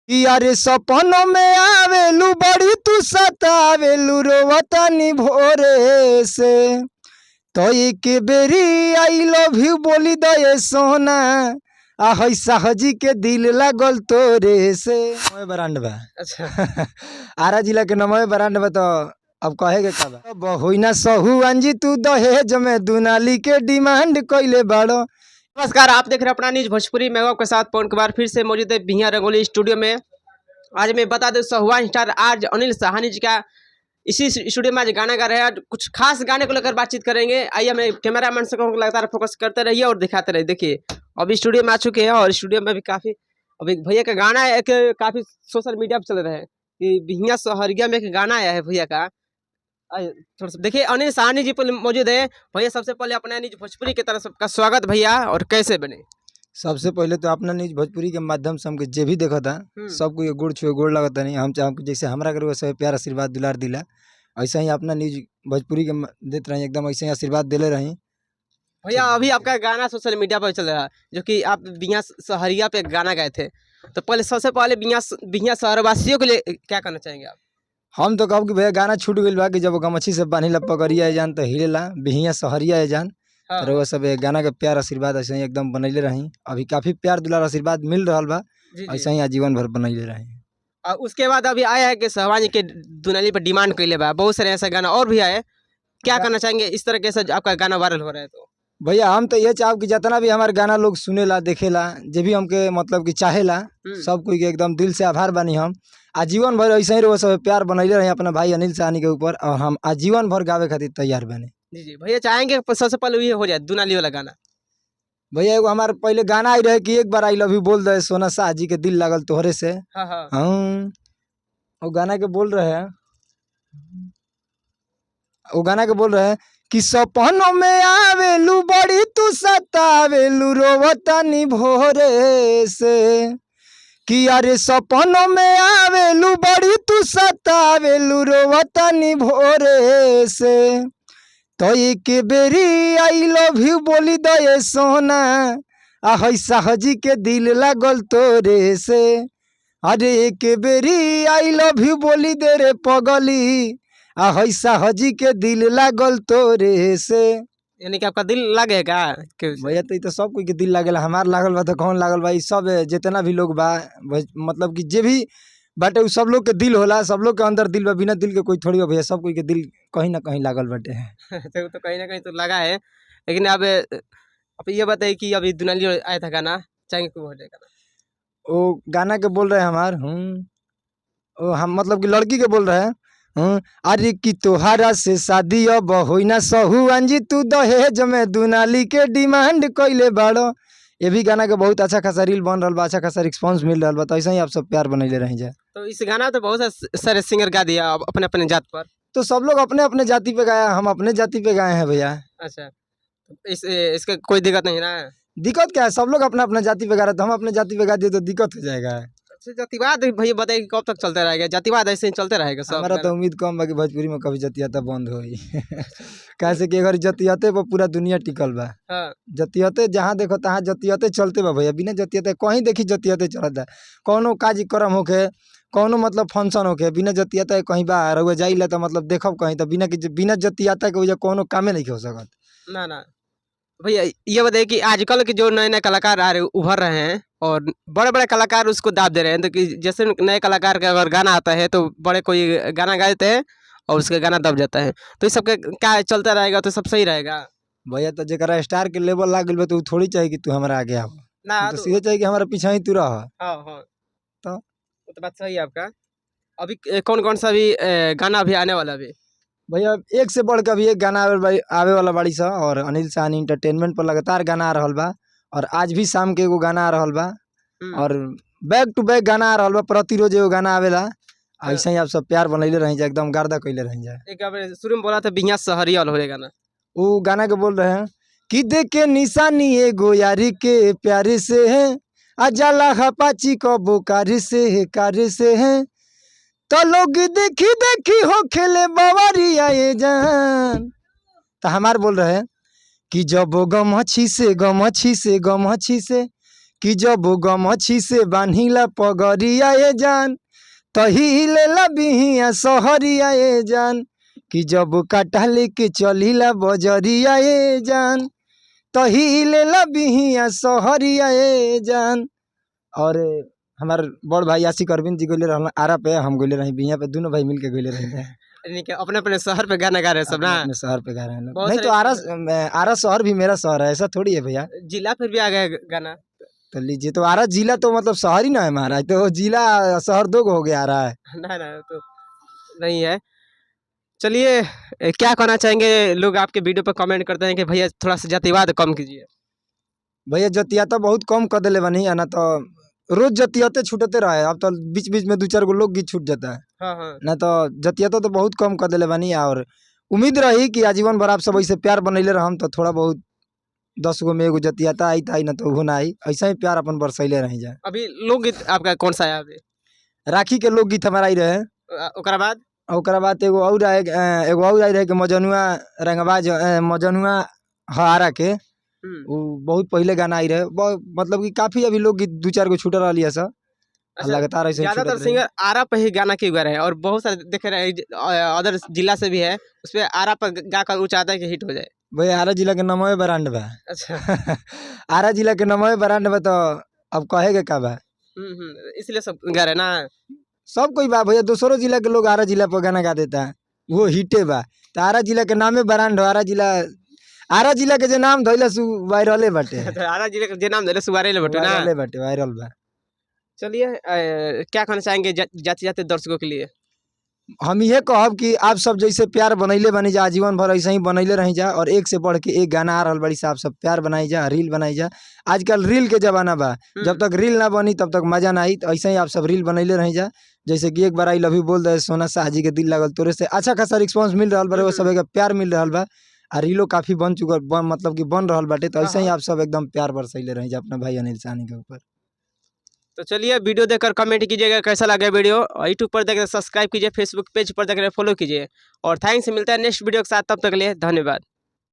यारे सपनों में आवेलू बड़ी तू सतावेलू रोवतनी भोरे से। तो एक बेरी I love you बोली दये सोना आ हई साहजी के दिल लागल तोरे से। नमो ब्रांड बा। अच्छा। आरा जिला के नमो ब्रांड बा, तो अब कहे के का बा? बहुना सहु अंजी तू दहेज में दुनाली के डिमांड कइले बाड़ो। नमस्कार, आप देख रहे हैं अपना न्यूज भोजपुरी। मैं हूं आपके साथ पवन कुमार, फिर से मौजूद है बिहिया रंगोली स्टूडियो में। आज मैं बता दूं, सहुआन स्टार आज अनिल साहनी जी का इसी स्टूडियो में आज गाना गा रहे हैं और कुछ खास गाने को लेकर बातचीत करेंगे। आइए, हमें कैमरा मैन से कहूँ लगातार फोकस करते रहिए और दिखाते रहिए। देखिए, अभी स्टूडियो में आ चुके हैं और स्टूडियो में भी काफ़ी अभी भैया का गाना एक काफ़ी सोशल मीडिया पर चल रहा है कि बिहिया सहरिया में एक गाना आया है भैया का। आइए, थोड़ा सा देखिए, अनिल साहनी जी पर मौजूद है। भैया, सबसे पहले अपना न्यूज भोजपुरी की तरफ सबका स्वागत भैया, और कैसे बने? सबसे पहले तो अपना न्यूज भोजपुरी के माध्यम से हमके जे भी देखता, सबको ये गोड़ छुए गोड़ लगता नहीं। हम चाहब कि जैसे हमरा के रउआ सब प्यार आशीर्वाद दुलार दिला, ऐसे ही अपना न्यूज भोजपुरी के देत रही, एकदम ऐसे ही आशीर्वाद दिले रही। भैया, अभी आपका गाना सोशल मीडिया पर चल रहा है, जो कि आप बिहिया सहरिया पे गाना गाए थे, तो पहले सबसे पहले बिहिया बिहिया शहरवासियों के लिए क्या कहना चाहेंगे आप? हम तो कहब कि भैया गाना छूट गइल बा कि जब गमछी से बान्हिला पगड़िया जान तो हिलेला बिहिया सहरिया जान। तो रउआ सब ये गाना के प्यार आशीर्वाद ऐसे ही एकदम बनैले रही। अभी काफ़ी प्यार दुलार आशीर्वाद मिल रहा बा, जी। ऐसे ही आजीवन भर बनैले रही। और उसके बाद अभी आया है कि सहवान जी के दुनाली पर डिमांड कैले बा, बहुत सारे ऐसा गाना और भी आए, क्या कहना चाहेंगे इस तरह के से आपका गाना वायरल हो रहा है तो? भैया, हम तो ये चाहब कि जितना भी हमारे गाना लोग सुनेला देखेला, जे भी हमके मतलब कि चाहेला, सब कोई के एकदम दिल से आभार बानी। हम आजीवन भर ऐसे ही रहो सब प्यार बनैले रही अपना भाई अनिल साहनी के ऊपर, और हम आजीवन भर गावे खातिर तैयार बानी। जी जी भैया, चाहेंगे सबसे पहले ये हो जाए दुनाली वाला गाना। भैया, एगो हमारे पहले गाना आई रहे कि एक बार I love you बोल दे सोना शाह जी के दिल लागल तोहरे से। हाँ हाँ हाँ, वो गाना के बोल रहे हैं, वो गाना के बोल रहे हैं कि सपनों में आवेलू बड़ी तू सतावेलू रोवतनी भोरे से। कि अरे सपनों में आवेलू बड़ी तू सतावेलू रोवतनी भोरे से। तो एक बेरी I love you बोली दये सोना आ हई साहजी के दिल लागल तोरे से। अरे एक बेरी I love you बोली दे रे पगली आ हई साहजी के दिल लागल तोरे से। यानी कि आपका दिल लगेगा कि भैया, तो ई तो सब कोई के दिल लागेला, हमार लागल बा तो कौन लागल बा? ई सब जितना भी लोग बा, मतलब कि जे भी बाटे उ सब लोग के दिल होला, सब लोग के अंदर दिल बा, बिना दिल के कोई थोड़ी बा भैया, सब कोई के दिल कहीं ना कहीं लागल बाटे। तो वो तो कहीं ना कहीं तो लगा है, लेकिन अब अब ये बताइए कि अभी दुनाली आया था गाना, चाहेंगे कि वो हो जाए गाना? वो गाना के बोल रहे हैं हमार वो हम मतलब कि लड़की के बोल रहे हैं। अरे कि तोहरा से शादी अब होई ना सहु अंजी तू दहेज में दुनाली के डिमांड कइले बाड़ो। ये भी गाना के बहुत अच्छा खासा रील बन रहा बा, अच्छा खासा रिस्पॉन्स मिल रहा बा, तो ऐसे ही आप सब प्यार बनैले रही जाए। तो इस गाना तो बहुत सारे सिंगर गा दिया अब अपने अपने जात पर। तो सब लोग अपने अपने जाति पे गाया, हम अपने जाति पे गाए हैं भैया। अच्छा, तो इस इसका कोई दिक्कत नहीं ना? दिक्कत क्या है, सब लोग अपना अपना जाति पे गा रहे, तो हम अपने जाति पे गा दिए तो दिक्कत हो जाएगा। अच्छा, जातिवाद भैया बताइए कि कब तक चलता रहेगा जातिवाद? ऐसे ही चलते रहेगा सब? हमारा तो उम्मीद कम बा कि भोजपुरी में कभी जतियता बंद होई, काहे कि अगर जतियते पर पूरा दुनिया टिकल बा। जतियते जहाँ देखो तहाँ जतियते चलते बा भैया, बिना जतियते कहीं देखी जतियते चलता है। कौनो कार्यक्रम होखे, कौनो मतलब फंक्शन होखे, बिना जतियते कहीं बा रउआ जाइला तो मतलब देखब कहीं तो बिना कि बिना जतियता के ओइजा कौनो कामे नहीं हो सकत। ना ना भैया, ये बताइए कि आजकल के जो नए नए कलाकार आ रहे उभर रहे हैं और बड़े बड़े कलाकार उसको दाब दे रहे हैं, तो कि जैसे नए कलाकार का अगर गाना आता है तो बड़े कोई गाना गा देते हैं और उसका गाना दब जाता है, तो ये सब के क्या चलता रहेगा तो सब सही रहेगा? भैया, तो जरा स्टार के लेवल लाग गइल बा तो उ थोड़ी चाही कि तू हमरा आगे आव। ना। तो सीधे चाही कि हमारा पीछा ही तू रह। हाँ हाँ तो? वो तो बात सही है आपका। अभी कौन कौन सा अभी गाना अभी आने वाला अभी? भैया, एक से बढ़ के अभी एक गाना आवे वाला बाड़ी सा, और अनिल साहनी इंटरटेनमेंट पर लगातार गाना आ रहल बा, और आज भी शाम के एगो गाना आ रहल बा, और बैक टू बैक गाना आ रहल बा, प्रति रोज एगो गाना आवेला। ऐसे ही आप सब प्यार बनैले रही जाए, एकदम गर्दा कैले रही जाए। एक अब शुरू में बोला था बिहिया सहरिया वाला हो रहा गाना। वो गाना के बोल रहे हैं कि देखे निशानी एगो यारी के प्यार से है आ जाला हपाची को बोकार से है कार से है, तो लोग देखी देखी हो खेले बवरिया ये जान। तो हमार बोल रहे हैं कि जब गमछी से गमछी से गमछी से कि जब गमछी से बान्हिला पगरिया ए जान, तही लेला बिहिया सहरिया ए जान, कि जब काटा लेके चलिला बजरिया ए जान, तही लेला बिहिया सहरिया ए जान। और हमार बड़ भाई आशिक अरविंद जी गइले रहलन आरा पे, हम गइले रही बिहिया पे, दोनों भाई मिल के गइले रही। यानी कि अपने अपने शहर पे गाना गा रहे हैं सब ना? अपने शहर पे गा रहे हैं लोग। बहुत नहीं तो सारे आरा, आरा शहर भी मेरा शहर है, ऐसा थोड़ी है भैया। जिला फिर भी आ गया गाना। तो लीजिए, तो आरा जिला तो मतलब शहर ही ना है महाराज, तो जिला शहर दो गो हो गया आरा है। ना ना, तो नहीं है। चलिए, क्या कहना चाहेंगे? लोग आपके वीडियो पर कमेंट करते हैं कि भैया थोड़ा सा जातिवाद कम कीजिए। भैया जतियाता बहुत कम कर दिले बनी, ना तो रोज जतियाते छूटते रहे, अब तो बीच बीच में दो चार गो लोग गीत छूट जाता है। हाँ हाँ ना तो जतियाता तो बहुत कम कर दिले बनी। और उम्मीद रही कि आजीवन भर आप सब ऐसे प्यार बनैले रहम तो थोड़ा बहुत 10 गो में एगो जतियाता आई तो आई, ना तो उहो ना आई, ऐसा ही प्यार अपन बरसैले रही जाए। अभी लोकगीत आपका कौन सा आया अभी? राखी के लोकगीत हमारा आई रहे। ओकरा बाद? और ओकरा बाद एगो और आए, एगो और आई रहे कि मजनुआ रंगबाज, मजनुआ हआरा के, वो बहुत पहले गाना आई रहे। मतलब कि काफी अभी लोकगीत दू चार गो छूटल रही है सर। अच्छा, लगातार ऐसे ही ज्यादातर छूटत रही। सिंगर आरा पे ही गाना क्यों गा रहे हैं? और बहुत सारे देख रहे हैं अदर जिला से भी है, उसमें आरा पर गा कर वो चाहता है कि हिट हो जाए। भैया आरा जिला के नमवे ब्रांड बा। अच्छा। आरा जिला के नमवे ब्रांड बा, तो अब कहे के का बा? इसलिए सब गा रहे हैं ना। सब कोई बा भैया, दूसरों जिला के लोग आरा जिला पर गाना गा देता है, वो हिटे बा। तो आरा जिला के नामे ब्रांड हो, आरा जिला, आरा जिला के जो नाम धइला सु वायरले बाटे। तो आरा जिले के जे नाम धइले सु वायरले बाटे ना? वायरले बाटे, वायरल बा। चलिए, क्या कहना चाहेंगे जाते जाते दर्शकों के लिए? हम ये कहब कि आप सब जैसे प्यार बनैले बनी जा, आजीवन भर ऐसे ही बनैले रही जा, और एक से बढ़ के एक गाना आ रहल बड़ी से आप सब प्यार बनाई जा, रील बनाई जा। आजकल रील के जमाना बा, जब तक रील ना बनी तब तक मजा ना आई, तो ऐसे ही आप सब रील बनैले रही जा। जैसे कि एक बार I love you बोल दे सोना शाह जी के दिल लागल तोरे से, अच्छा खासा रिस्पॉन्स मिल रहा बा, वो सब के प्यार मिल रहा बा, आ रीलो काफ़ी बन चुकल, मतलब कि बन रहा बाटे। तो ऐसे ही आप सब एकदम प्यार बरसैले रही जा अपना भाई अनिल साहनी के ऊपर। तो चलिए, वीडियो देखकर कमेंट कीजिएगा कैसा लगा वीडियो, और यूट्यूब पर देख सब्सक्राइब कीजिए, फेसबुक पेज पर देख रहे फॉलो कीजिए, और thanks. मिलता है नेक्स्ट वीडियो के साथ, तब तक के लिए धन्यवाद।